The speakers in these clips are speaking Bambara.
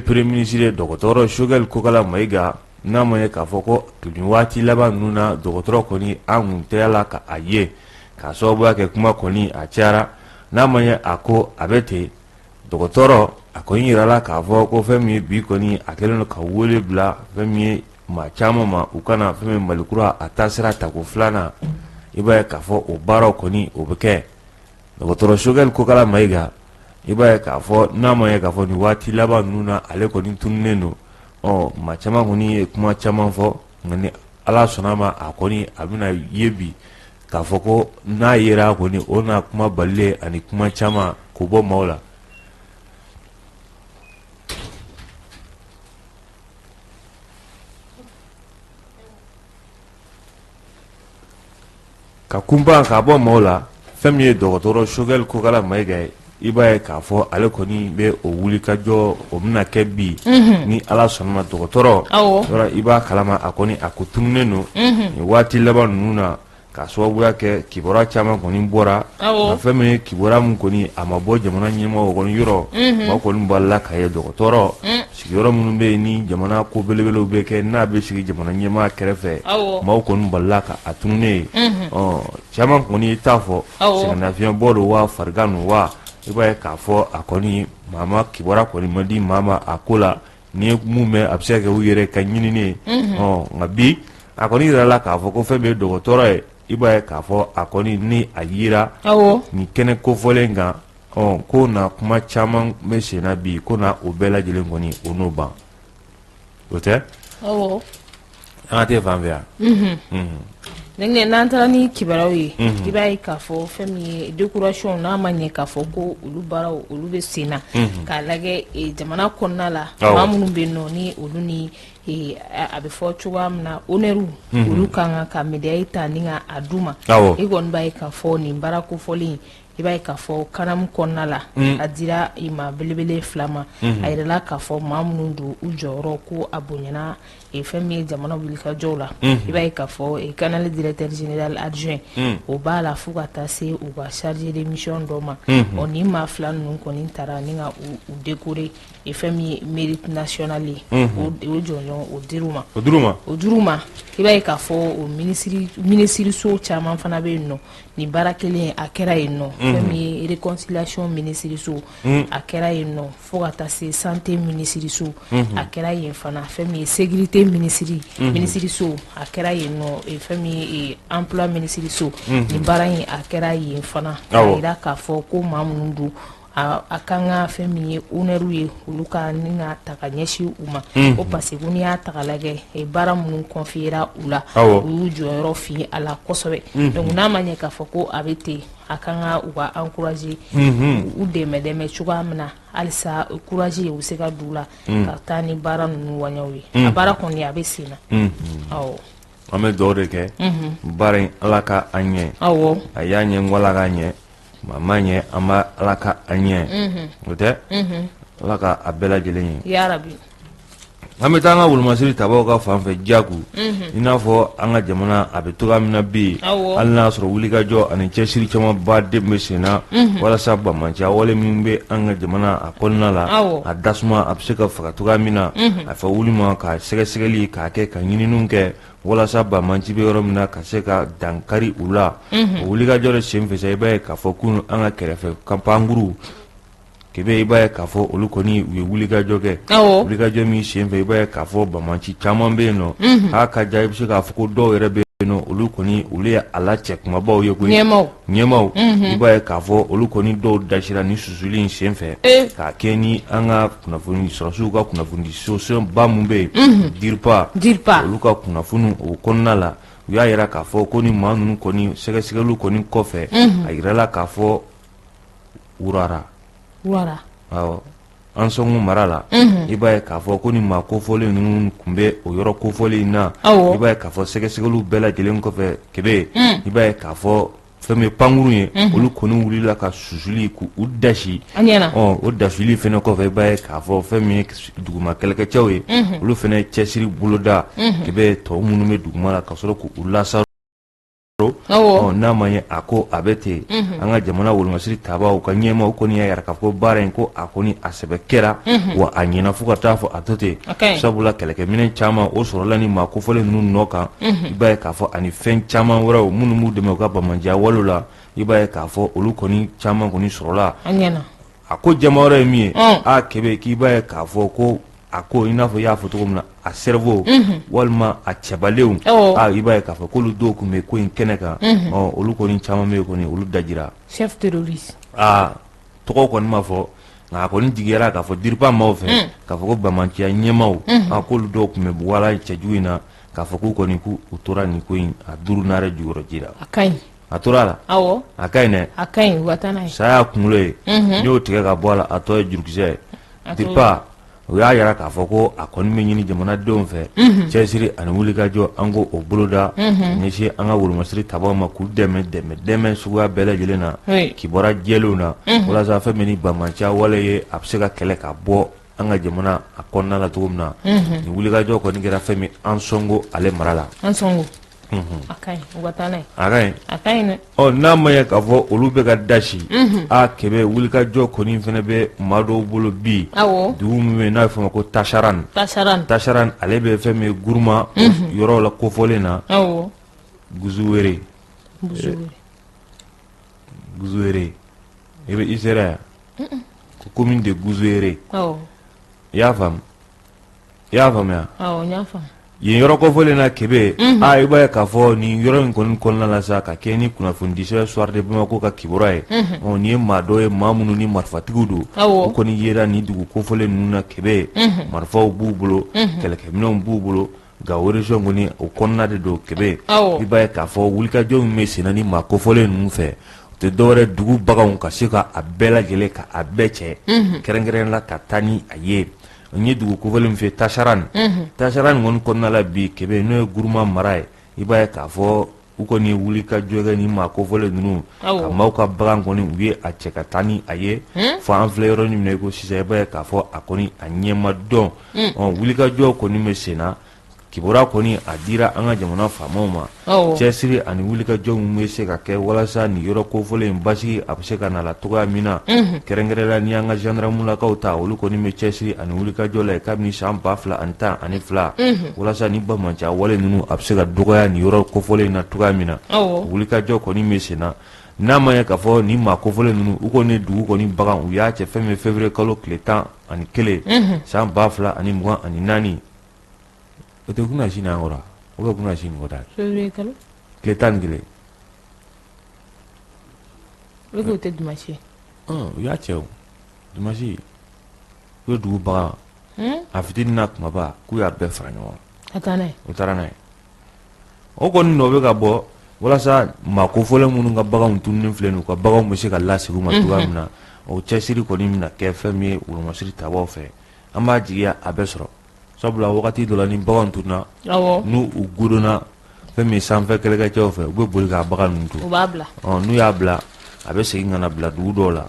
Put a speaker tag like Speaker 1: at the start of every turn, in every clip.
Speaker 1: premier ministre ye dɔgɔtɔrɔ Choguel Kokala Mayiga, n'a ma ye k'a fɔ ko nin waati laban ninnu na dɔgɔtɔrɔ kɔni an kun tɛ la ka a ye, k'a sababuya kɛ kuma kɔni a cayara. N'a ma ye a ko a bɛ ten, dɔgɔtɔrɔ a kɔni yirala k'a fɔ ko fɛn min ye bi kɔni, a kɛlen don ka wele bila fɛn min ye maa caman ma, u ka na fɛn min Mali kura a taasira tako filanan. I b'a ye k'a fɔ o baaraw kɔni o bɛ kɛ. Dɔgɔtɔrɔ Choguel Kokala Mayiga, i b'a ye k'a fɔ n'a ma ye k'a fɔ nin waati laban ninnu na ale kɔni tununnen don. Ɔ maa caman kɔni ye kuma caman fɔ, nka ni Ala sɔnna ma, a kɔni a bɛna ye bi k'a fɔ ko n'a yera kɔni, o na kuma balilen ani kuma caman k'o bɔ maaw la. Ka kunpan k'a bɔ maaw la, fɛn min ye dɔgɔtɔrɔ Choguel Kokala Mayiga ye, i b'a ye k'a fɔ ale kɔni bɛ o wulikajɔ, o bɛna kɛ bi ni Ala sɔnna ma. Dɔgɔtɔrɔ, yɔrɔ i b'a kalama, a kɔni a ko tununnen don nin waati laban ninnu na, k'a sababuya kɛ kibaruya caman kɔni bɔra. Nka fɛn min ye kibaruya min kɔni a ma bɔ jamana ɲɛmaaw kɔni yɔrɔ, maaw kɔni balila k'a ye dɔgɔtɔrɔ sigiyɔrɔ minnu bɛ yen ni jamana ko belebelew bɛ kɛ, n'a bɛ sigi jamana ɲɛmaa kɛrɛfɛ, maaw kɔni balila ka a tununnen ye. Ɔ caman kɔni t'a fɔ sɛgɛnnafiɲɛbɔ don wa, farigan don wa. I b'a ye k'a fɔ a kɔni maa ma kibaruya kɔni ma di maa ma a ko la. N'i ye mun mɛn, a bɛ se ka kɛ u yɛrɛ ka ɲinini ye. Ɔ nka bi a kɔni yirala k'a fɔ ko fɛn min ye dɔgɔtɔrɔ ye, i b'a ye k'a fɔ a kɔni ni a yera nin kɛnɛ kofɔlen kan. Ɔ ko na kuma caman bɛ sen na bi, ko na o bɛɛ lajɛlen kɔni o n'o ban, o tɛ an ka tɛ fan fɛ yan.
Speaker 2: Denkɛ, n'an taara ni kibaruyaw ye, i b'a ye k'a fɔ fɛn min ye décoration, n'a ma ɲɛ k'a fɔ ko olu baaraw olu bɛ sen na, k'a lajɛ jamana kɔnɔna la, maa minnu bɛ yen nɔ ni olu ni a bɛ fɔ cogoya min na honneur, olu ka kan ka médaille ta ni ka a d'u ma. I kɔni b'a ye k'a fɔ nin baara kofɔlen, i b'a ye k'a fɔ CANAM kɔnɔna la, a dira i ma belebele fila ma. A yirala k'a fɔ maa minnu don, u jɔyɔrɔ ko a bonyana fɛn min ye jamana wulikajɔw la. I b'a ye k'a fɔ canal directeur général adjoint, o b'a la, fo ka taa se u ka chargé de mission dɔ ma. Ɔ ni maa fila ninnu kɔni taara ni ka u décorer, fɛn min ye mérite national ye, o jɔnjɔn o dir'u ma.
Speaker 1: O dir'u ma.
Speaker 2: O dir'u ma. I b'a ye k'a fɔ o minisiriso caman fana bɛ yen nɔ, nin baara kelen a kɛra yen nɔ. Fɛn min ye réconciliation minisiriso, a kɛra yen nɔ, fo ka taa se santé minisiriso, a kɛra yen fana. Fɛn min ye sécurité minisiriso, a kɛra yen nɔ. Fɛn min ye emploi minisiriso, nin baara in a kɛra yen fana. A jira k'a fɔ ko maa minnu don, a kan ka fɛn min ye honneur ye, olu ka ni ka ta ka ɲɛsin u ma o, parce que n'i y'a ta k'a lajɛ, baara minnu confiera u la, u y'u jɔyɔrɔ fin a la kosɛbɛ. Donc n'a ma ɲɛ k'a fɔ ko a bɛ ten, a kan ka u ka encourager, u dɛmɛ dɛmɛ cogoya min na, halisa courage ye u bɛ se ka don u la ka taa ni baara ninnu waɲaw ye. A baara kɔni a bɛ sen na, awɔ.
Speaker 1: An bɛ dugawu de kɛ baara in, Ala ka an ɲɛ. A y'a ɲɛ, n ko Ala k'a ɲɛ. Maa ma ɲɛ, an b'a Ala ka an ɲɛ, o tɛ Ala ka a bɛɛ lajɛlen
Speaker 2: ye. Yarabi.
Speaker 1: An bɛ taa an ka wolomasiri tabaw ka fan fɛ jago, i n'a fɔ an ka jamana a bɛ cogoya min na bi, hali n'a sɔrɔ wulikajɔ ani cɛsiri camanba de bɛ sen na walasa banbaanciya wale min bɛ an ka jamana a kɔnɔna la, a dasuma a bɛ se ka faga cogoya min na, a fɛ wuli ma ka sɛgɛsɛgɛli k'a kɛ, ka ɲininiw kɛ walasa banbaanci bɛ yɔrɔ min na ka se ka dankari u la. O wulikajɔ de senfɛ sa, i b'a ye k'a fɔ kunun an ka kɛrɛfɛ ka pankuru kebe, i b'a ye k'a fɔ olu kɔni u ye wulikajɔ kɛ, wulikajɔ min senfɛ i b'a ye k'a fɔ banbaanci caman bɛ yen nɔ a ka ja, i bɛ se k'a fɔ ko dɔw yɛrɛ bɛ yen nɔ, olu kɔni olu ye a la cɛ kumabaw ye koyi, ɲɛmaaw. I b'a ye k'a fɔ olu kɔni dɔw dasira ni susuli in senfɛ k'a kɛ ni an ka kunnafoni sɔrɔsiw ka kunnafoni soba min bɛ yen, DIRPA, olu ka kunnafoni o kɔnɔna la, u y'a jira k'a fɔ ko ni maa ninnu kɔni sɛgɛsɛgɛliw kɔni kɔfɛ, a jirala k'a fɔ Wurara, awɔ, Ansɔngo mara la, i b'a ye k'a fɔ ko ni maa kofɔlen ninnu tun bɛ o yɔrɔ kofɔlen in na. I b'a ye k'a fɔ sɛgɛsɛgɛliw bɛɛ lajɛlen kɔfɛ, kebe, i b'a ye k'a fɔ fɛn min ye pankurun ye, olu kɔni wulila ka susuli k'u dasi. O dasili fana kɔfɛ, i b'a ye k'a fɔ fɛn min ye duguma kɛlɛkɛcɛw ye, olu fana ye cɛsiri boloda, kebe, tɔw minnu bɛ duguma la, ka sɔrɔ k'u lasaro. bolo. N'a ma ɲɛ a ko a bɛ ten. An ka jamana wolomasiri tabaw ka ɲɛmaaw kɔni y'a yira k'a fɔ baara in ko a kɔni a sɛbɛ kɛra, wa a ɲɛna fo ka taa fɔ a to ten, sabula kɛlɛkɛminɛn caman o sɔrɔla ni maa kofɔlen ninnu nɔ kan. I b'a ye k'a fɔ ani fɛn caman wɛrɛw minnu b'u dɛmɛ u ka banbaanciya walew la, i b'a ye k'a fɔ olu kɔni caman kɔni sɔrɔla. A ko jama wɛrɛ ye min ye, a Kebe, k'i b'a ye k'a fɔ ko a ko i n'a fɔ i y'a fɔ cogo min na, a cerveau walima a cɛbalenw, aa, i b'a ye k'a fɔ k'olu dɔw tun bɛ ko in kɛnɛ kan. Ɔ, olu kɔni caman bɛ yen kɔni, olu dajira.
Speaker 2: Chef terroriste.
Speaker 1: Aa, tɔgɔ kɔni ma fɔ, nka a kɔni jigiyara k'a fɔ DIRPA maaw fɛ k'a fɔ ko banbaanciya ɲɛmaaw, a k'olu dɔw tun bɛ wala cɛjugu in na, k'a fɔ k'u kɔni k'u tora nin ko in a duuru naare jukɔrɔ ji la.
Speaker 2: A ka ɲi.
Speaker 1: A tora a la.
Speaker 2: Awɔ.
Speaker 1: A ka ɲi dɛ.
Speaker 2: A ka ɲi, u ka taa n'a ye.
Speaker 1: Saya y'a kunkolo ye, n'i y'o tigɛ ka bɔ a la, a tɔ ye jurukisɛ ye. DIRPA u y'a yira k'a fɔ ko a kɔni bɛ ɲini jamanadenw fɛ, cɛsiri ani wulikajɔ an ko o boloda ɲɛsin an ka wolomasiri tabaw ma, k'u dɛmɛ dɛmɛ dɛmɛ suguya bɛɛ lajɛlen na, kibaruya jɛlenw na, walasa fɛn min ni banbaanciya wale ye, a bɛ se ka kɛlɛ ka bɔ an ka jamana a kɔnɔna la cogo min na. Nin wulikajɔ kɔni kɛra fɛn min Ansongo ale mara la.
Speaker 2: Ansongo. A ka ɲi, u ka taa n'a ye.
Speaker 1: A ka ɲi.
Speaker 2: A ka ɲi dɛ.
Speaker 1: Ɔ, n'a ma ɲɛ k'a fɔ olu bɛ ka dasi, a Kebe, wulikajɔ kɔni fana bɛ maa dɔw bolo bi. Dugu min bɛ yen n'a bɛ f'o ma ko Tasaran.
Speaker 2: Tasaran.
Speaker 1: Tasaran, ale bɛ fɛn min ye Guruma yɔrɔ la kofɔlen na. Guzuwere.
Speaker 2: Guzuwere.
Speaker 1: Guzuwere. I bɛ i sera yan. Ko commune de Guzuwere. I y'a faamu? I y'a faamuya?
Speaker 2: Awɔ, n y'a faamu.
Speaker 1: Yen yɔrɔ kofɔlen na, Kebe, aa, i b'a ye k'a fɔ nin yɔrɔ in kɔni kɔnɔna la sa, ka kɛ ni kunnafonidisɛbɛn Soir de Bamako ka kibaruya ye, ɔ, nin ye maa dɔ ye, maa minnu ni marifatigiw don. U kɔni yera nin dugu kofɔlen ninnu na, Kebe. Marifaw b'u bolo, kɛlɛkɛminɛnw b'u bolo. Gao région kɔni o kɔnɔna de don, Kebe. I b'a ye k'a fɔ wulikajɔ min bɛ senna ni maa kofɔlen ninnu fɛ, o tɛ dɔwɛrɛ, dugu baganw ka se ka a bɛɛ lajɛlen ka a bɛɛ cɛ, kɛrɛnkɛrɛn la ka taa ni a ye. N ye dugu kofɔlen min fɛ, Tasaran, Tasaran kɔni kɔnɔna la bi, Kebe, n'o ye Guruma mara ye, i b'a ye k'a fɔ u kɔni ye wulikajɔ kɛ ni maa kofɔlen ninnu ka maaw ka bagan kɔni, u ye a cɛ ka taa ni a ye. Fo an filɛ yɔrɔ min na i ko sisan, i b'a ye k'a fɔ a kɔni a ɲɛ ma dɔn. Ɔ, wulikajɔ kɔni bɛ sen na. Kibaruya kɔni a dira an ka jamana faamaw ma, cɛsiri ani wulikajɔ min bɛ se ka kɛ walasa nin yɔrɔ kofɔlen in basigi a bɛ se ka na la cogoya min na, kɛrɛnkɛrɛn la ni an ka gendarmelakaw ta, olu kɔni bɛ cɛsiri ani wulikajɔ la kabini san 2012, walasa ni banbaanciya wale ninnu a bɛ se ka dɔgɔya nin yɔrɔ kofɔlen in na cogoya min na. Wulikajɔ kɔni bɛ sen na. N'a ma ɲɛ k'a fɔ nin maa kofɔlen ninnu, u kɔni dugu kɔni bagan u y'a cɛ fɛn min février kalo tile 11 san 2024. O tɛ kunasini an kɔrɔ, o bɛ kunasini kɔ da tile 11.
Speaker 2: O k'o tɛ dimanche?
Speaker 1: U y'a cɛ o dimanche. U ye dugu bagan a fitinin n'a kumaba, k'u y'a bɛɛ fara ɲɔgɔn
Speaker 2: kan.
Speaker 1: U taara n'a ye. O kɔni nɔ bɛ ka bɔ walasa maa kofɔlen minnu ka baganw tununnen filɛ, u ka baganw bɛ se ka lasegin u ma cogoya min na. O cɛsiri kɔni bɛna kɛ fɛn min ye wolomasiri tabaw fɛ, an b'a jigiya a bɛ sɔrɔ, sabula wagati dɔ la ni bagan tununna, n'u u godonna fɛn min sanfɛ kɛlɛkɛcɛw fɛ, u bɛ boli k'a bagan ninnu to. N'u y'a bila, a bɛ segin ka na bila dugu dɔw la,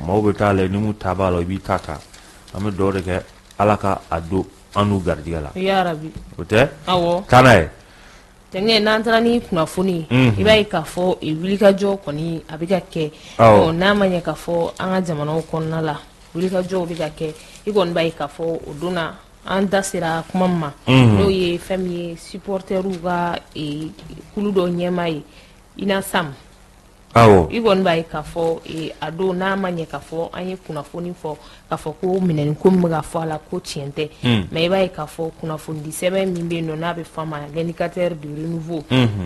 Speaker 1: maaw bɛ taa la, ni mun ta b'a la, i b'i ta ta. An bɛ dugawu de kɛ, Ala ka a don an n'u garijɛgɛ la. O tɛ taa n'a ye.
Speaker 2: Tɛnkɛ, n'an taara ni kunnafoni ye, i b'a ye k'a fɔ wulikajɔ kɔni a bɛ ka kɛ. N'a ma ɲɛ k'a fɔ an ka jamanaw kɔnɔna la, wulikajɔw bɛ ka kɛ, i kɔni b'a ye k'a fɔ o don na an da sera kuma min ma, n'o ye fɛn min ye supporteriw ka kulu dɔ ɲɛmaa ye, UNASAM. I kɔni b'a ye k'a fɔ a don, n'a ma ɲɛ k'a fɔ an ye kunnafoni fɔ k'a fɔ ko minɛni ko min bɛ ka fɔ a la ko tiɲɛ tɛ, mais i b'a ye k'a fɔ kunnafonidi sɛbɛn min bɛ yen nɔ, n'a bɛ fɔ a ma L'Indicateur du Renouveau,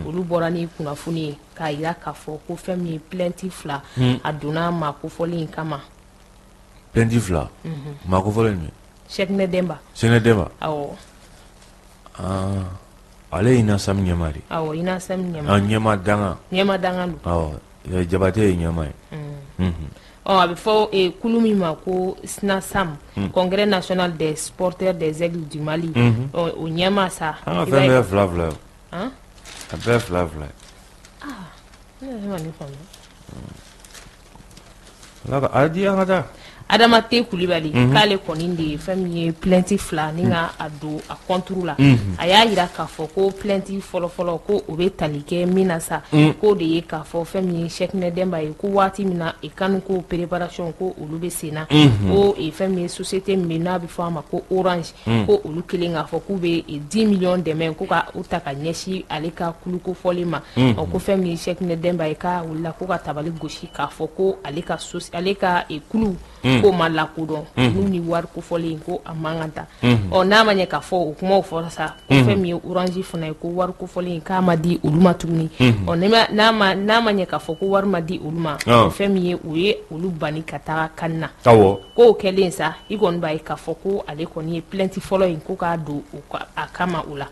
Speaker 2: olu bɔra ni kunnafoni ye k'a jira k'a fɔ ko fɛn min ye plainte 2, a donna maa kofɔlen in kama.
Speaker 1: Plainte 2, maa kofɔlen jumɛn?
Speaker 2: Cheickna Demba.
Speaker 1: Cheickna Demba.
Speaker 2: Awɔ.
Speaker 1: Ale ye UNASAM ɲɛmaa de ye.
Speaker 2: Awɔ, UNASAM ɲɛmaa.
Speaker 1: Ɲɛmaa dankan.
Speaker 2: Ɲɛmaa dankan don.
Speaker 1: Awɔ, Jabate ye ɲɛmaa ye.
Speaker 2: Ɔ, a bɛ fɔ kulu min ma ko SNASAM, Congrès national des supporters des Aigles du Mali, o ɲɛmaa sa.
Speaker 1: An ka fɛn bɛɛ ye fila fila ye. A bɛɛ fila fila ye.
Speaker 2: Aa, ne yɛrɛ ma nin faamuya.
Speaker 1: A di an ka taa.
Speaker 2: Adama T Kulibali k'ale kɔni de ye fɛn min ye plainte fila ni ka a don a contre la. A y'a jira k'a fɔ ko plainte fɔlɔfɔlɔ, ko o bɛ tali kɛ min na sa, k'o de ye k'a fɔ fɛn min ye Cheickna Demba ye, ko waati min na CAN ko préparation ko olu bɛ sen na, ko fɛn min ye société min n'a bɛ fɔ a ma ko Orange, ko olu kelen k'a fɔ k'u bɛ 10 millions dɛmɛ ko ka u ta ka ɲɛsin ale ka kulu kofɔlen ma. Ɔ, ko fɛn min ye Cheickna Demba ye, k'a wulila ko ka tabali gosi k'a fɔ ko ale ka kulu k'o ma lakodɔn, n'u ni wari kofɔlen ko a man kan ta. Ɔ, n'a ma ɲɛ k'a fɔ o kumaw fɔra sa, ko fɛn min ye Orange fana ye, ko wari kofɔlen k'a ma di olu ma tuguni. Ɔ, n'a ma ɲɛ k'a fɔ ko wari ma di olu ma, fɛn min ye u ye olu bani ka taga CAN na. K'o kɛlen sa, i kɔni b'a ye k'a fɔ ko ale kɔni ye plainte fɔlɔ in ko k'a don a kama o la.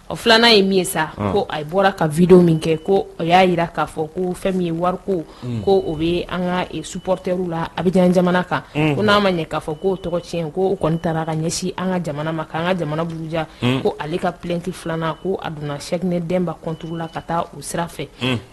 Speaker 2: Ɔ, filanan ye min ye sa, ko a bɔra ka vidéo min kɛ, ko o y'a jira k'a fɔ ko fɛn min ye wariko, ko o bɛ an ka supporterw la Abidjan jamana kan, ko n'a ma ɲɛ k'a fɔ k'o tɔgɔ tiɲɛ, ko o kɔni taara ka ɲɛsin an ka jamana ma, k'an ka jamana buruja, ko ale ka plainte filanan, ko a donna Cheickna Demba contre la ka taa o sira fɛ.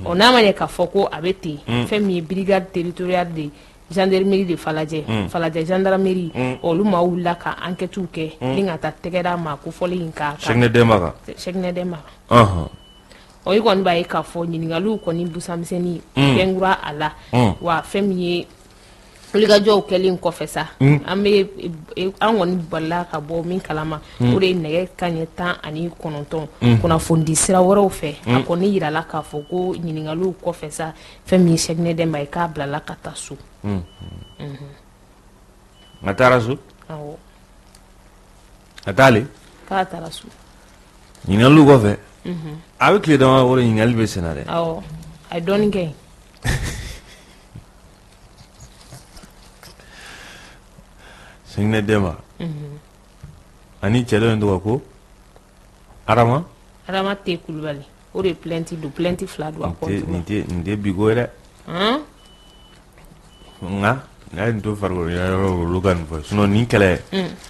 Speaker 2: Ɔ, n'a ma ɲɛ k'a fɔ ko a bɛ ten, fɛn min ye brigade territoriale de gendarmerie de Falajɛ, Falajɛ gendarmerie, olu maa wulila ka enquête kɛ ni ka taa tɛgɛ d'a ma kofɔlen in kan.
Speaker 1: Cheickna Demba kan.
Speaker 2: Cheickna Demba kan. Ɔ, i kɔni b'a ye k'a fɔ ɲininkaliw kɔni busamisɛnnin kɛnkura a la. Wa fɛn min ye wulikajɔw kɛlen kɔfɛ sa, an bɛ an kɔni balila ka bɔ min kalama, o de ye nɛgɛ kanɲɛ 19, kunnafonidi sira wɛrɛw fɛ, a kɔni yirala k'a fɔ ko ɲininkaliw kɔfɛ sa, fɛn min ye Cheickna Demba ye, k'a bilala ka taa so.
Speaker 1: A taara so?
Speaker 2: Awɔ.
Speaker 1: A taalen?
Speaker 2: K'a taara so.
Speaker 1: Ɲininkaliw kɔfɛ, a bɛ tile dama wɔrɔ, ɲininkali bɛ sen na dɛ.
Speaker 2: Awɔ, a ye dɔɔnin kɛ yen.
Speaker 1: Cheickna Demba ani cɛ dɔ in tɔgɔ ko Adama.
Speaker 2: Adama T Kulubali, o de ye plainte don, plainte fila don a contre la.
Speaker 1: Nin tɛ bi ko ye dɛ. Nka n'a ye nin to farikolo ɲɛnajɛ olu ka nin fɔ, sinon nin kɛlɛ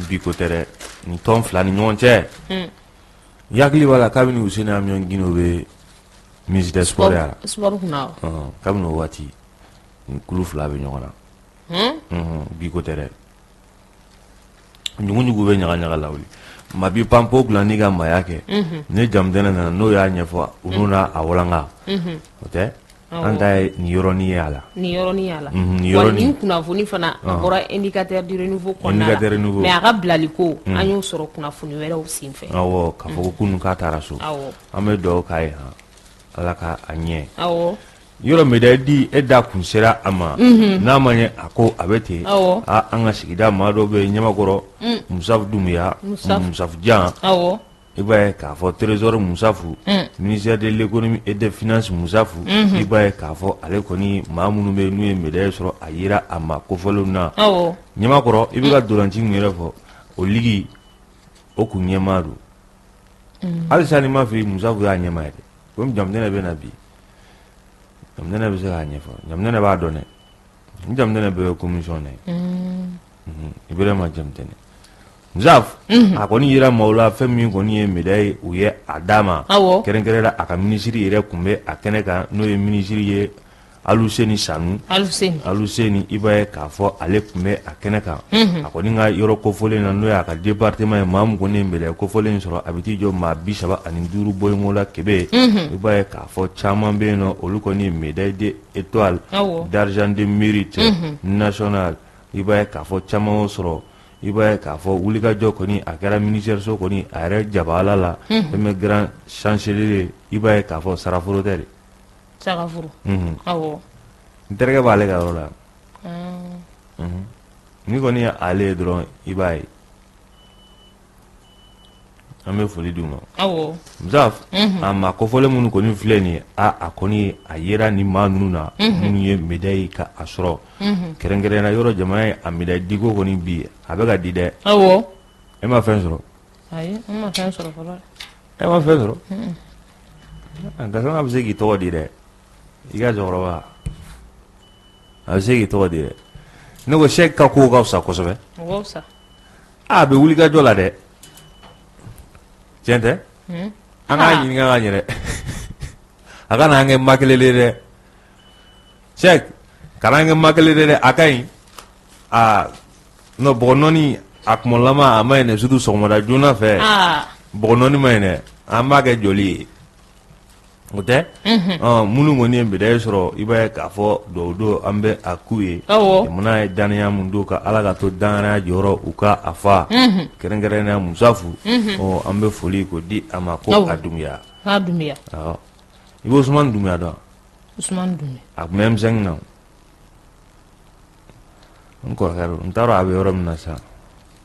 Speaker 1: bi ko tɛ dɛ, nin tɔn fila ni ɲɔgɔn cɛ. I hakili b'a la, kabini Useni Amiɔn Gindo bɛ ministre des sports ya la.
Speaker 2: Sport kunna wa?
Speaker 1: Kabini o waati nin kulu fila bɛ ɲɔgɔn na. Bi ko tɛ dɛ. Ɲugu bɛ ɲaga ɲaga lawuli maa bi panpo dilan n'i ka maaya kɛ. Ne Jamutɛnɛ nana, n'o y'a ɲɛfɔ, u n'a a walanka o tɛ, an ta ye nin yɔrɔnin ye a la.
Speaker 2: Nin yɔrɔnin y'a la. Nin wa nin kunnafoni fana, a bɔra Indicateur du Renouveau kɔnɔna la.
Speaker 1: Indicateur Renouveau.
Speaker 2: Mais a ka bilali ko, an y'o sɔrɔ kunnafoni wɛrɛw sen fɛ.
Speaker 1: Awɔ, k'a fɔ ko kunun k'a taara so. An bɛ dugawu k'a ye han, Ala ka a ɲɛ. Yɔrɔ médaille di e da kun sera a ma, n'a ma ɲɛ a ko a bɛ ten. Aa, an ka sigida maa dɔ bɛ yen, Ɲamakɔrɔ, Musafu Dunbiya, Musafu Jan. I b'a ye k'a fɔ trésor Musafu, ministère de l'économie et des finances Musafu, i b'a ye k'a fɔ ale kɔni, maa minnu bɛ yen n'u ye médaille sɔrɔ, a yera a ma kofɔlenw na. Ɲamakɔrɔ, i bɛ ka ntolanci min yɛrɛ fɔ, o ligue o kun ɲɛmaa don halisa. Ni ma fili, Musafu y'a ɲɛmaa ye dɛ. Komi Jamutɛnɛ bɛ na bi, Jamutɛnɛ bɛ se k'a ɲɛfɔ. Jamutɛnɛ b'a dɔn dɛ, ni Jamutɛnɛ bɛɛ bɛ commission na ye. Ibrahima Jamutɛnɛ Musafu, a kɔni yera maaw la, fɛn min kɔni ye médaille u ye a d'a ma, kɛrɛnkɛrɛn la a ka minisiri yɛrɛ tun bɛ a kɛnɛ kan, n'o ye minisiri ye Aluseni Sanu.
Speaker 2: Aluseni.
Speaker 1: Aluseni, i b'a ye k'a fɔ ale tun bɛ a kɛnɛ kan. A kɔni ka yɔrɔ kofɔlen na, n'o y'a ka département ye, maa min kɔni ye médaille kofɔlen sɔrɔ, a bɛ t'i jɔ maa 35 bɔɲɔgɔnko la kebe. I b'a ye k'a fɔ caman bɛ yen nɔ, olu kɔni ye médaille de étoile d'argent de mérite national, i b'a ye k'a fɔ caman y'o sɔrɔ. I b'a ye k'a fɔ wulikajɔ kɔni a kɛra ministère so kɔni a yɛrɛ jabala la, fɛn bɛ grand chancelier, i b'a ye k'a fɔ saraforo tɛ de.
Speaker 2: Sagafuru. Awɔ.
Speaker 1: N terikɛ b'ale ka yɔrɔ la. N'i kɔni ye ale ye dɔrɔn, i b'a ye, an bɛ foli d'u ma. Musafu, a maa kofɔlen minnu kɔni filɛ nin ye, a kɔni a yera nin maa ninnu na, minnu ye médaille ka a sɔrɔ, kɛrɛnkɛrɛnnenya yɔrɔ jamana ye a médaille diko kɔni bi, a bɛ ka di dɛ. E ma fɛn sɔrɔ?
Speaker 2: Ayi, n ma fɛn sɔrɔ fɔlɔ.
Speaker 1: E ma fɛn sɔrɔ? Gasama bɛ se k'i tɔgɔ di dɛ, i ka cɛkɔrɔba, a bɛ se k'i tɔgɔ di dɛ. Ne ko Sɛki ka kow ka fisa kosɛbɛ.
Speaker 2: O ka fisa.
Speaker 1: A bɛ wuli ka jɔ la dɛ, tiɲɛ tɛ? An k'a ɲininka ka ɲɛ dɛ, a kana an kɛ makelele dɛ. Sɛki, kana an kɛ makelele dɛ, a ka ɲi. Aa non, bɔgɔ nɔɔni a kumalama a ma ɲi dɛ, surtout sɔgɔmada joona fɛ. Bɔgɔ nɔɔni ma ɲi dɛ, an b'a kɛ joli ye, o tɛ. Minnu kɔni ye médaille sɔrɔ, i b'a ye k'a fɔ dugawu don an bɛ a k'u ye. Jamana ye dannaya mun don ka Ala ka to dannaya jɔyɔrɔ u ka a fa, kɛrɛnkɛrɛnnenya Musafu. Ɔ, an bɛ foli k'o di a ma ko a Dunbiya.
Speaker 2: A Dunbiya.
Speaker 1: Awɔ, i bɛ Usumani Dunbiya dɔn?
Speaker 2: Usumani Dunbiya.
Speaker 1: A tun bɛ M5 na, n kɔrɔkɛ don. N t'a dɔn a bɛ yɔrɔ min na sisan,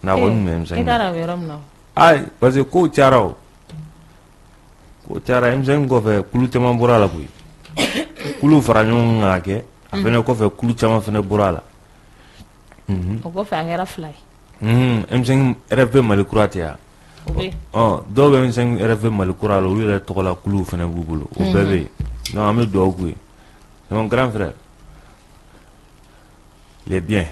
Speaker 1: nka a kɔni tun bɛ M5
Speaker 2: na. E t'a dɔn a bɛ yɔrɔ min na?
Speaker 1: Ayi, parce que kow cayara, o ko cayara. M5 kɔfɛ, kulu caman bɔra a la koyi. Kulu fara ɲɔgɔn kan k'a kɛ a fɛnɛ kɔfɛ, kulu caman fɛnɛ bɔra a la.
Speaker 2: O kɔfɛ a kɛra fila ye.
Speaker 1: M5 RFP Mali kura tɛ yan? Ɔ, dɔw bɛ M5 RFP Mali kura la, olu yɛrɛ tɔgɔla kuluw fɛnɛ b'u bolo, o bɛɛ bɛ yen. Donc an bɛ dugawu k'u ye. C'est mon grand frère, il est bien.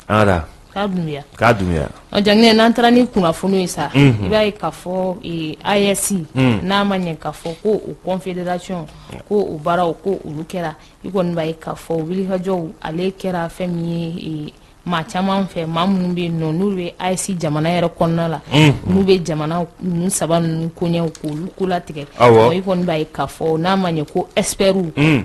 Speaker 1: An ka taa.
Speaker 2: K'a Dunbiya.
Speaker 1: K'a Dunbiya.
Speaker 2: Ɔ Janginɛ, n'an taara ni kunnafoni ye sa, i b'a ye k'a fɔ AES, n'a ma ɲɛ k'a fɔ ko o confédération ko o baaraw ko olu kɛra, i kɔni b'a ye k'a fɔ wulikajɔw ale kɛra fɛn min ye maa caman fɛ, maa minnu bɛ yen nɔ n'olu bɛ AES jamana yɛrɛ kɔnɔna la, n'u bɛ jamana ninnu saba ninnu koɲɛw k'olu ko latigɛ. I kɔni b'a ye k'a fɔ n'a ma ɲɛ ko experts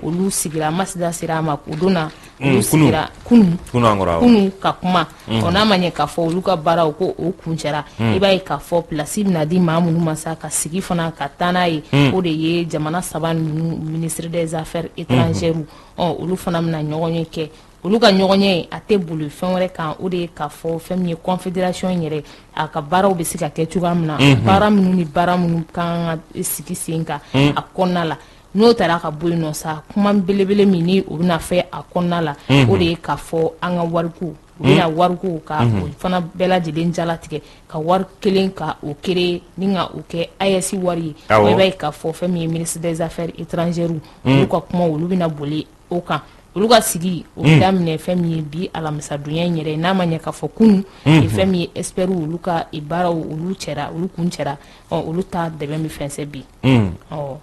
Speaker 2: olu sigira, Masida sera a ma o don na, olu sigira kunun kunun ka kuma. Ɔ, n'a ma ɲɛ k'a fɔ olu ka baaraw ko o kuncɛra, i b'a ye k'a fɔ place bɛna di maa minnu ma sa ka sigi fana ka taa n'a ye, o de ye jamana saba ninnu ministre des affaires étrangères. Ɔ, olu fana bɛna ɲɔgɔn ye kɛ. Olu ka ɲɔgɔn ye, a tɛ boli fɛn wɛrɛ kan, o de ye k'a fɔ fɛn min ye confédération yɛrɛ a ka baaraw bɛ se ka kɛ cogoya min na, baara minnu ni baara minnu kan ka sigi sen kan a kɔnɔna la. N'o taara ka bɔ yen nɔ sa, kuma belebele min ni o bɛna fɛ a kɔnɔna la, o de ye k'a fɔ an ka wariko, u bɛna wariko ka o fana bɛɛ lajɛlen jalatigɛ, ka wari kelen ka o créer ni ka o kɛ AES wari ye. I b'a ye k'a fɔ fɛn min ye ministre des affaires étrangères, olu ka kuma olu bɛna boli o kan. Olu ka sigi o bɛ daminɛ fɛn min ye bi alamisadonya in yɛrɛ. N'a ma ɲɛ k'a fɔ kunun fɛn min ye experts olu ka baaraw olu cɛra, olu kun cɛra, ɔ, olu ta dɛmɛ bɛ fɛnsɛn bi. Ɔ.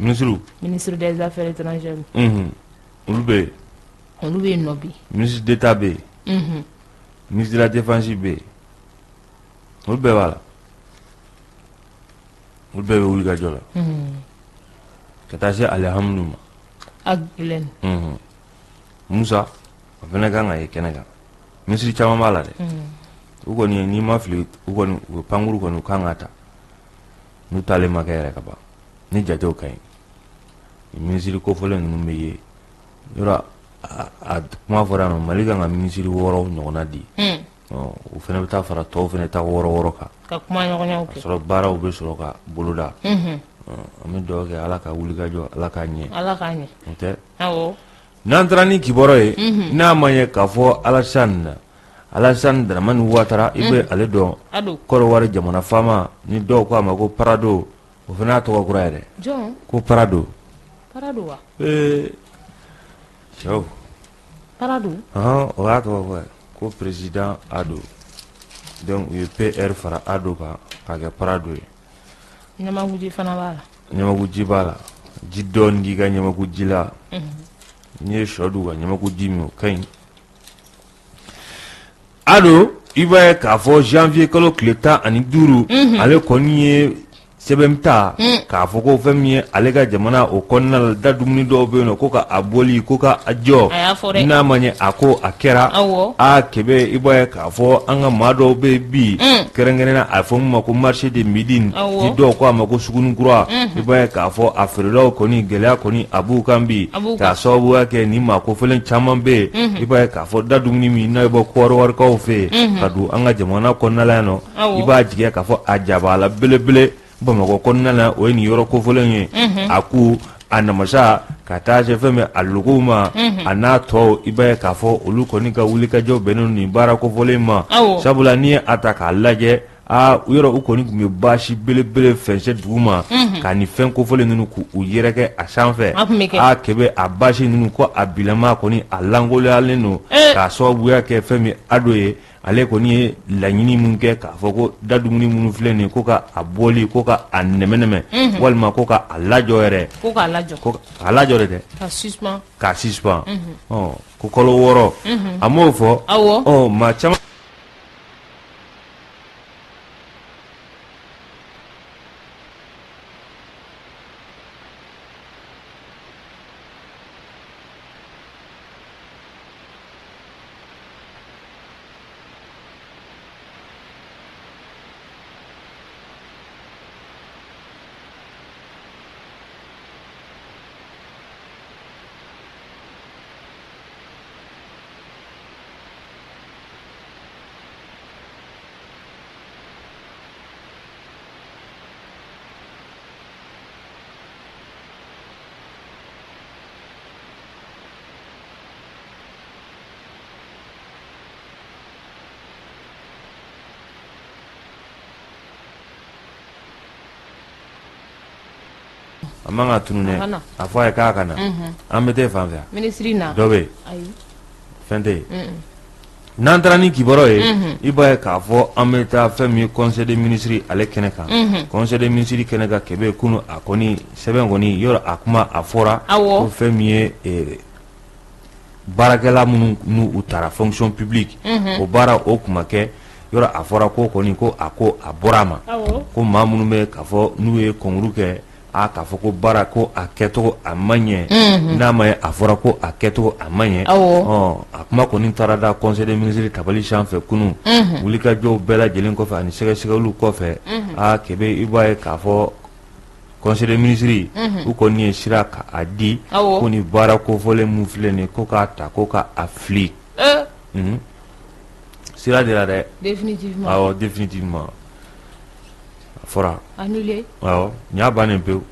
Speaker 1: Ministre.
Speaker 2: Ministre des affaires étrangères.
Speaker 1: Olu bɛ yen.
Speaker 2: Olu bɛ yen nɔ bi.
Speaker 1: Ministre d'État bɛ yen, ministre de la défense bɛ yen, olu bɛɛ b'a la, olu bɛɛ bɛ wuli ka jɔ la ka taa se alihamudu ma.
Speaker 2: A gɛlɛn.
Speaker 1: Musa, o fana kan ka ye kɛnɛ kan. Minisiri caman b'a la dɛ. U kɔni, n'i ma fili, u kɔni u pankuru kɔni u kan ka ta, n'u taalen ma kɛ yɛrɛ ka ban ni jatew ka ɲi. Minisiri kofɔlen ninnu bɛ ye yɔrɔ a kuma fɔra yan nɔ, Mali kan ka minisiri 6 ɲɔgɔnna di. O fana bɛ taa fara tɔw fana ta 6 6 kan.
Speaker 2: Ka kuma ɲɔgɔnyaw
Speaker 1: kɛ. Ka sɔrɔ baaraw bɛ sɔrɔ ka boloda. An bɛ dugawu kɛ, Ala ka wulikajɔ, Ala k'a ɲɛ.
Speaker 2: Ala k'a ɲɛ.
Speaker 1: O tɛ.
Speaker 2: Awɔ.
Speaker 1: N'an taara ni kibaru ye, n'a ma ɲɛ k'a fɔ Alassane Dramane Ouattara, i bɛ ale dɔn, Kɔdiwari jamana faama, ni dɔw ko a ma ko Parado, o fana y'a tɔgɔ kura ye dɛ.
Speaker 2: Jɔn?
Speaker 1: Ko Parado.
Speaker 2: Parado wa?
Speaker 1: Ee cɛw.
Speaker 2: Parado.
Speaker 1: Ɔhɔn, o y'a tɔgɔ kura ye ko président Ado. Donc u ye PR fara Ado kan k'a kɛ Parado ye.
Speaker 2: Ɲamakuji fana b'a la.
Speaker 1: Ɲamakuji b'a la. Ji dɔɔni k'i ka ɲamakuji la. N'i ye sɔ dun ka ɲamakuji min, o ka ɲi. Ado, i b'a ye k'a fɔ janvier kalo tile 15, ale kɔni ye sɛbɛn ta k'a fɔ ko fɛn min ye ale ka jamana o kɔnɔna la, da dumuni dɔw bɛ yen nɔ ko ka a bɔli ko ka a jɔ. N'a ma ɲɛ a ko a kɛra a kebe, i b'a ye k'a fɔ an ka maa dɔw bɛ yen bi, kɛrɛnkɛrɛnnenya a fɔ min ma ko marché de Médine, ni dɔw ko a ma ko suguni kura, i b'a ye k'a fɔ a feerelaw kɔni gɛlɛya kɔni a b'u kan bi, k'a sababuya kɛ ni maa kofɔlen caman bɛ yen. I b'a ye k'a fɔ da dumuni min n'a bɛ bɔ Kɔdiwarikaw fɛ yen ka don an ka jamana kɔnɔna la yan nɔ, i b'a jigiya k'a fɔ a jabala belebele Bamakɔ kɔnɔna la, o ye nin yɔrɔ kofɔlen ye. A ko a namasa ka taa se fɛn min a logow ma, a n'a tɔw, i b'a ye k'a fɔ olu kɔni ka wulikajɔ bɛnnen nin baara kofɔlen ma. Sabula n'i ye a ta k'a lajɛ, aa, yɔrɔ u kɔni tun bɛ baasi belebele fɛnsɛ dugu ma ka nin fɛn kofɔlen ninnu k'u yɛrɛkɛ a sanfɛ. Aa kebe, a baasi ninnu ko a bilama kɔni a lankolonyalen don k'a sababuya kɛ fɛn min Ado ye. Ale kɔni ye laɲini min kɛ k'a fɔ ko da dumuni minnu filɛ nin ko ka a bɔli ko ka a nɛmɛnɛmɛ walima ko ka a lajɔ yɛrɛ
Speaker 2: ko k'a lajɔ
Speaker 1: ko k'a lajɔ de dɛ k'a suspend ko kalo 6 a m'o fɔ ɔ maa caman A man ka tunun dɛ a fɔ a ye k'a ka na an bɛ taa fan fɛ dɔ bɛ yen fɛn tɛ yen n'an taara ni kibaruyaw ye i b'a ye k'a fɔ an bɛ taa fɛn min ye conseil des ministres ale kɛnɛ kan conseil des ministres kɛnɛ kan kebe kunun a kɔni sɛbɛn kɔni yɔrɔ a kuma a fɔra ko fɛn min ye baarakɛla minnu n'u taara fonction publique o baara o kuma kɛ yɔrɔ a fɔra ko kɔni ko a ko a bɔra a ma ko maa minnu bɛ k'a fɔ n'u ye concours kɛ a k'a fɔ ko baara ko a kɛcogo a ma ɲɛ n'a ma ye a fɔra ko a kɛcogo a ma ɲɛ a kuma kɔni taara da conseil des ministres tabali sanfɛ kunun wulikajɔw bɛɛ lajɛlen kɔfɛ ani sɛgɛsɛgɛliw kɔfɛ aa kebe i b'a ye k'a fɔ conseil des ministres u kɔni ye sira ka a di ko ni baara kofɔlen min filɛ nin ko k'a ta ko ka a fili sira dira dɛ awɔ définitivement a fɔra awɔ nin y'a bannen pewu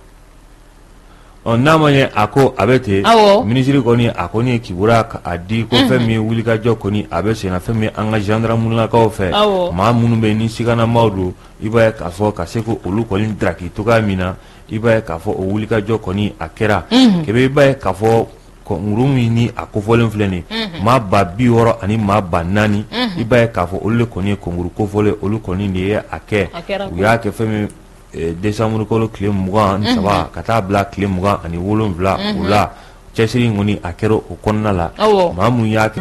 Speaker 1: ɔ n'a ma ɲɛ a ko a bɛ ten minisiri kɔni a kɔni ye kibaruya ka a di ko fɛn min ye wulikajɔ kɔni a bɛ senna fɛn min an ka gendarmerilakaw fɛ maa minnu bɛ ni siganamaw don i b'a ye k'a fɔ ka se ko olu kɔni daraki cogoya min na i b'a ye k'a fɔ o wulikajɔ kɔni a kɛra kebe i b'a ye k'a fɔ concours min ni a kofɔlen filɛ nin maa 60 000 ani maa 4000 i b'a ye k'a fɔ olu de kɔni ye concours kofɔlen olu kɔni de ye a kɛ u y'a kɛ fɛn min décembre kalo tile 23 ka taa bila tile 27 o la cɛsiri in kɔni a kɛra o kɔnɔna la maa mun y'a kɛ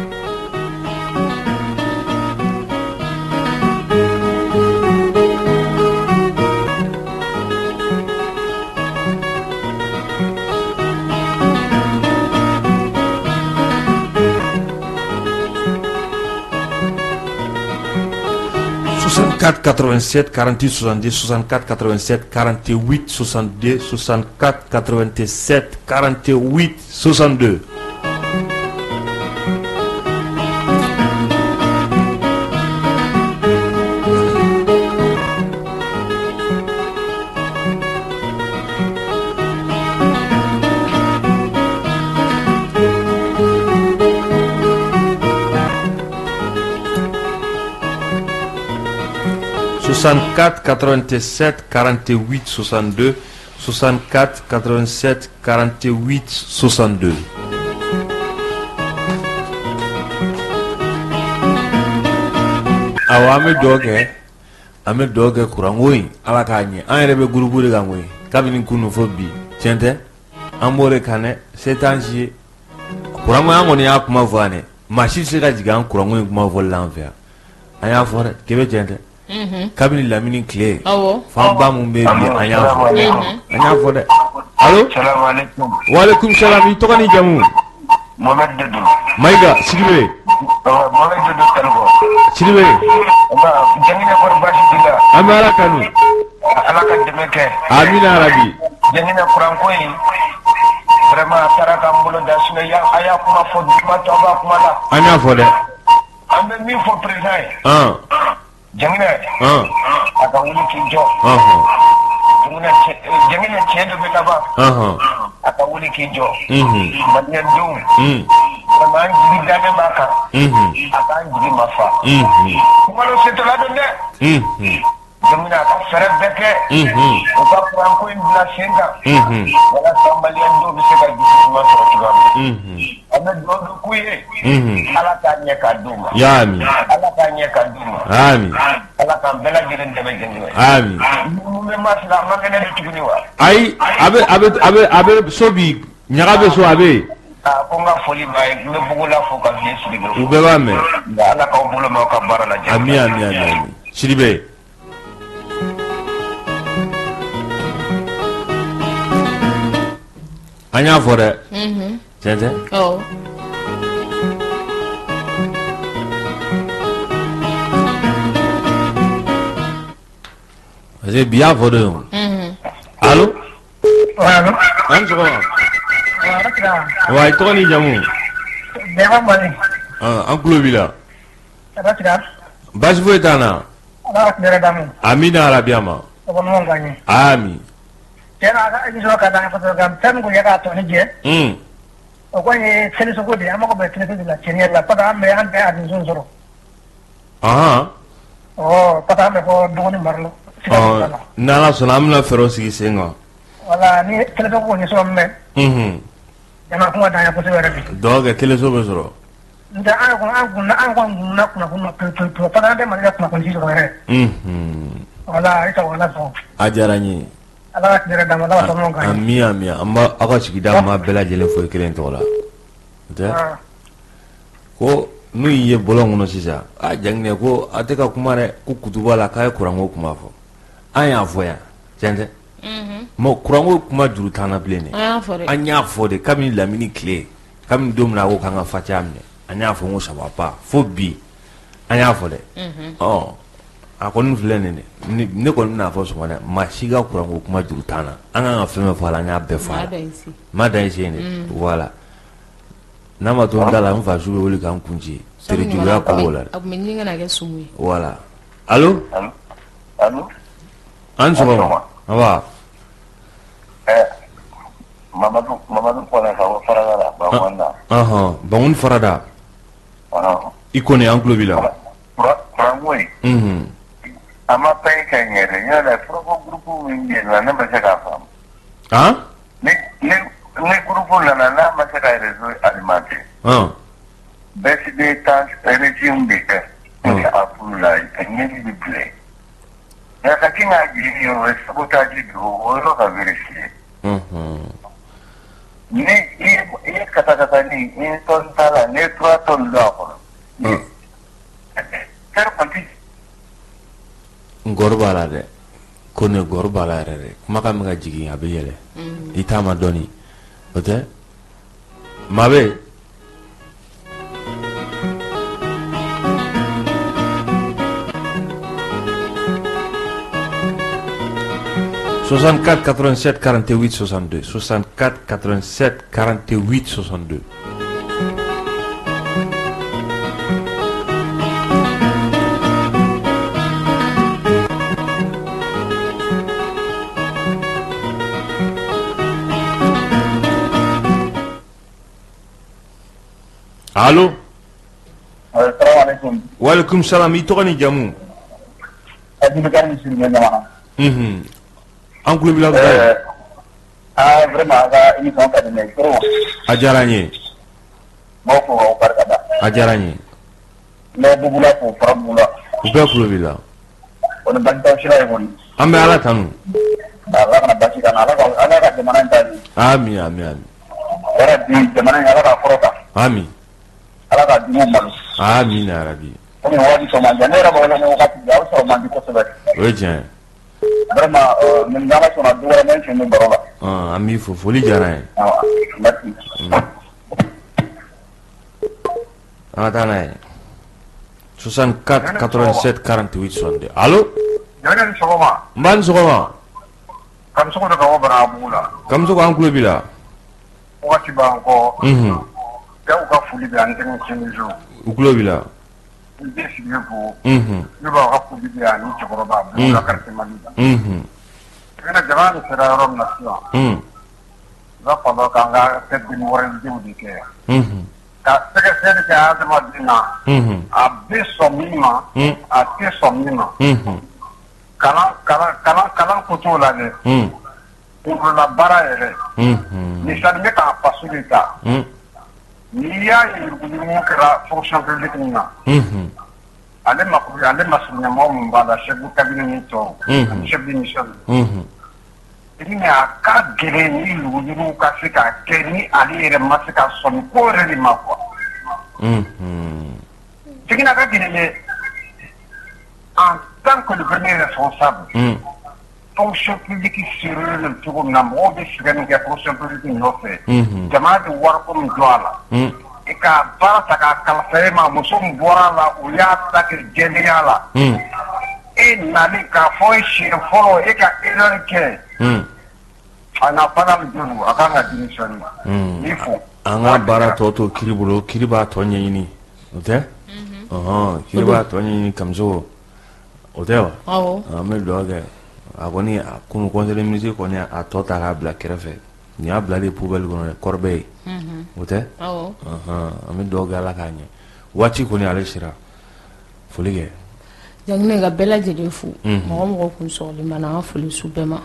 Speaker 1: 64 87 48 62 64 87 48 62 64 87 48 62. 64 87 48 62 64 87 48 62. Awɔ an bɛ dugawu kɛ an bɛ dugawu kɛ kuranko in ala k'a ɲɛ an yɛrɛ bɛ groupe de kan koyi kabini kunun fo bi tiɲɛ tɛ an b'o de kan dɛ se t'an si ye kuranko an kɔni y'a kuma fɔ yan dɛ maa si tɛ se ka jigin an kuranko in kuma fɔli la an fɛ yan an y'a fɔ dɛ kebe tiɲɛ tɛ kabini lamini tile fanba min bɛ bi an y'a fɔ an y'a fɔ dɛ allo walekum salam i tɔgɔ ni jamu Mayiga Sidibe Sidibe an bɛ ala kanu
Speaker 3: ala ka dɛmɛ kɛ
Speaker 1: amina yarabi
Speaker 3: Janginɛ kuranko in vraiment a taara k'an bolo da sinon a y'a kuma fɔ duguba tɔ b'a kuma la
Speaker 1: an y'a fɔ dɛ
Speaker 3: an bɛ min fɔ président ye Janginɛ a ka wuli k'i jɔ Janginɛ tiɲɛ dɔ bɛ laban a ka wuli k'i jɔ maliyɛndenw vraiment an jigi dalen b'a kan a k'an jigi ma fa kuma setɔla don dɛ. Jamana a ka fɛɛrɛ bɛɛ kɛ u ka kuranko in bila sen kan walasa maliyɛndenw bɛ se ka dusu suma sɔrɔ cogoya min an bɛ dugawu de k'u ye Ala k'a ɲɛ k'a d'u ma Ala k'a ɲɛ k'a d'u ma Ala k'an bɛɛ lajɛlen dɛmɛ jɛnɛ minnu bɛ Masina a man kɛnɛ de tuguni wa
Speaker 1: ayi a bɛ so bi ɲaga bɛ so a bɛ yen
Speaker 3: ko n ka foli b'a ye n bɛ Bogola fo ka Vieux Sidibe
Speaker 1: u bɛɛ b'a mɛn
Speaker 3: Ala k'aw bolo mɛn aw ka baara la
Speaker 1: ami ami ami Sidibe an y'a fɔ dɛ tiɲɛ tɛ parce que bi y'a fɔ de allo a ni sɔgɔma wa i tɔgɔ ni jamu an tulo b'i la baasi foyi t'an na amina yarabi a ma ami
Speaker 3: o kɔni ye téléso ko de ye an mago bɛ téléso de la tiɲɛ yɛrɛ la parce que an bɛ an tɛ a denmisɛnw sɔrɔ. Ɔ parce que an bɛ fɔ dɔgɔnin mara la.
Speaker 1: N'Ala sɔnna an bɛna fɛɛrɛw sigi sen kan.
Speaker 3: Voilà ni téléso ko kɔni sɔrɔ mɛn. Jama kuma d'an ye kosɛbɛ yɛrɛ de.
Speaker 1: Dugawu kɛ téléso bɛ sɔrɔ.
Speaker 3: N tɛ an kɔni an kun an kɔni kunna kunnafoni na pewu pewu pewu parce que an tɛ Mali ka kunnafoni si sɔrɔ yɛrɛ. Voilà i sago Ala sɔn.
Speaker 1: A diyara n ye.
Speaker 3: Ala ka tile d'an ma Ala ka sababu k'an ye.
Speaker 1: Ami ami an b'a aw ka sigida maa bɛɛ lajɛlen fo i kelen tɔgɔ la. O tɛ ko n'u y'i ye bɔlɔn kɔnɔ sisan a Janginɛ ko a tɛ ka kuma dɛ ko kutuba la k'a ye kuranko kuma fɔ an y'a fɔ yan tiɲɛ tɛ mɛ kuranko kuma juru t'an na bilen dɛ an y'a fɔ de kabini lamini tile kabini don min na a ko k'an ka fatiya minɛ an y'a fɔ ko ça va pas fo bi an y'a fɔ dɛ ɔ a kɔni filɛ nin ne ne kɔni bɛna fɔ sɔgɔma dɛ maa si ka kuranko kuma juru t'an na an kan ka fɛn fɛn fɔ a la an y'a bɛɛ fɔ a la ma dan i sen dɛ voilà n'a ma to n da la n fa su bɛ wuli k'an kun ci terejuguya ko b'o la dɛ
Speaker 2: a tun bɛ ɲini ka na kɛ sumu ye
Speaker 1: voilà allo
Speaker 3: allo
Speaker 1: an ni sɔgɔma nba
Speaker 3: Mamadu Mamadu Kɔnɛ ka bɔ Farada la Bankɔni na.
Speaker 1: Ɔhɔn Bankɔni Farada.
Speaker 3: Ɔhɔn.
Speaker 1: I Kɔnɛ an tulo b'i la.
Speaker 3: Kuranko in.
Speaker 1: Unhun.
Speaker 3: A ma paye ka ɲɛ dɛ ɲɛ foroko groupe min bɛ yen nɔ ne ma se k'a faamu.
Speaker 1: Han?
Speaker 3: Ni ni ni groupe nana n'a ma se ka réseau alimenter.
Speaker 1: Ɔn.
Speaker 3: Baisse de tension régime bɛ kɛ. Ampoule la a ɲɛji bɛ bilen. Nka ka sin k'a jigin o ye sabotage don o yɔrɔ ka vérifier.
Speaker 1: Unhun.
Speaker 3: Ni i ye katakata ni une tonne t'a la n'i ye 3 tonnes don a kɔnɔ. Fer kɔni
Speaker 1: Ngɔrɔ b'a la dɛ ko ne gɔrɔ b'a la yɛrɛ dɛ kumakan bɛ ka jigin a bɛ yɛlɛ i t'a ma dɔɔni o tɛ maa bɛ yen 64 87 48 62 64 87 48 62 Allo Walekum salam i tɔgɔ ni jamu unhun an tulo b'i la
Speaker 3: aa vraiment a ka émission ka di ne ye trop
Speaker 1: a diyara n ye
Speaker 3: n b'aw fo k'aw barika da
Speaker 1: a diyara n ye
Speaker 3: n bɛ Bubula fo Farabugu la
Speaker 1: u bɛɛ tulo b'i la
Speaker 3: kɔni baasi t'aw si la yen kɔni
Speaker 1: an bɛ Ala tanu
Speaker 3: Ala kana baasi k'an na Ala ka Ala ka jamana in taa ɲɛ
Speaker 1: ami ami ami
Speaker 3: yarabi jamana in Ala k'a kɔrɔta
Speaker 1: ami
Speaker 3: Ala k'a juguw malo
Speaker 1: amina yarabi
Speaker 3: komi waati sɔrɔ man di ne yɛrɛ b'aw lamɛn wagati bɛɛ aw sɔrɔ man di kosɛbɛ
Speaker 1: o ye tiɲɛ ye
Speaker 3: vraiment ni Ala sɔnna don wɛrɛ n bɛ n sen don baro la
Speaker 1: an b'i fo foli diyara n ye
Speaker 3: awɔ merci
Speaker 1: an ka taa n'a ye 64 87 48 62 allo
Speaker 3: Jɔn ni sɔgɔma
Speaker 1: nba ni sɔgɔma
Speaker 3: Kamisɔgɔ don ka bɔ Banabugu la
Speaker 1: Kamisɔgɔ an tulo b'i la
Speaker 3: wagati b'an kɔ
Speaker 1: unhun
Speaker 3: Jaw ka foli bɛ ani technicien
Speaker 1: u tulo b'i la
Speaker 3: n bɛ sigi fo
Speaker 1: unhun
Speaker 3: ne b'aw ka foli bɛ ani cɛkɔrɔba Bugula quartier Mali la
Speaker 1: unhun
Speaker 3: i jamana nin sera yɔrɔ min na sisan
Speaker 1: un
Speaker 3: il va falloir k'an ka tête de wɛrɛdenw de kɛ
Speaker 1: unhun
Speaker 3: ka sɛgɛsɛgɛli kɛ adamaden na
Speaker 1: unhun
Speaker 3: a bɛ sɔn min ma
Speaker 1: Un.
Speaker 3: a tɛ sɔn min ma
Speaker 1: unhun
Speaker 3: Kalan kalan kalan kalan ko t'o la dɛ. Kunkololabaara baara yɛrɛ. Misali bɛ k'a faso de ta. N'i y'a ye yuruguyurugu kɛra fonction publique na. Ale mako ale masurunnamɔgɔ min b'a la, chef de cabinet ni tɔw ani chef de mission. I a ka gɛlɛn ni yuruguyurugu ka se ka kɛ ni ale yɛrɛ ma se ka sɔmi ko yɛrɛ de ma quoi. Jigin ka gɛlɛn dɛ. En tant que le premier responsable, fonction publique sirilen don cogo min na, mɔgɔw bɛ sɛgɛn min kɛ fonction publique nɔfɛ, jamana bɛ wariko min don a la, i ka baara ta k'a kalifa e ma, muso min bɔra a la, o y'a ta kɛ jɛlenya la, e nali k'a fɔ e siɲɛ fɔlɔ e ka erreur kɛ, a n'a fana don, a kan ka démissionner. N b'i fo.
Speaker 1: An ka baara tɔ to kiri bolo, kiri b'a tɔ ɲɛɲini, o tɛ? Ɔhɔn, kiri b'a tɔ ɲɛɲini. Kamiso, o tɛ wa? An bɛ dugawu kɛ. A kɔni, a kunu conseil des ministres kɔni a tɔ ta k'a bila kɛrɛfɛ. Nin y'a bilalen poubelle kɔnɔ dɛ, corbeille ye, o tɛ? An bɛ dugawu kɛ, Ala k'a ɲɛ. Waati kɔni ale sera, foli kɛ.
Speaker 2: Jaginɛ, ka bɛɛ lajɛlen fo, mɔgɔ mɔgɔ kun sɔgɔlen b'an na, an ka foli su bɛɛ ma.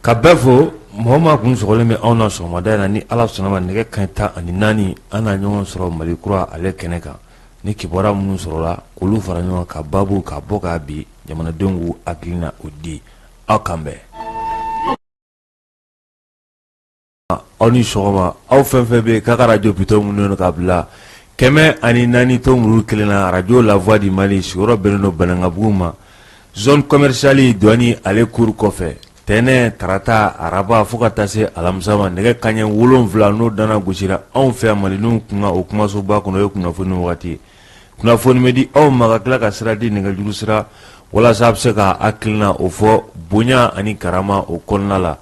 Speaker 1: Ka bɛɛ fo, mɔgɔ maa kun sɔgɔlen bɛ anw na sɔgɔmada in na, ni Ala sɔnna ma, nɛgɛ kanɲɛ 14, an na ɲɔgɔn sɔrɔ Mali kura ale kɛnɛ kan ni kibaruya minnu sɔrɔla k'olu fara ɲɔgɔn kan, ka baabu ka bɔ k'a bi jamanadenw k'u hakilina o di. Aw kan bɛn. Aw ni sɔgɔma, aw fɛn fɛn bɛ k'a ka arajo bitɔn minnu ka bila 104.1 na, arajo La Voix du Mali, sigiyɔrɔ bɛnnen don Banankabugu ma, zone commerciale douane ale cour kɔfɛ. Tɛnɛn, tarata, araba fo ka taa se alamisa ma, nɛgɛ kanɲɛ 7 n'o dana gosira anw fɛ yan malidenw kunkan, o kumasoba kɔnɔ, o ye kunnafoni wagati ye. Kunnafoni bɛ di aw ma ka tila ka sira di, nɛgɛjuru sira, walasa a bɛ se ka hakilina o fɔ bonya ani karama o kɔnɔna la.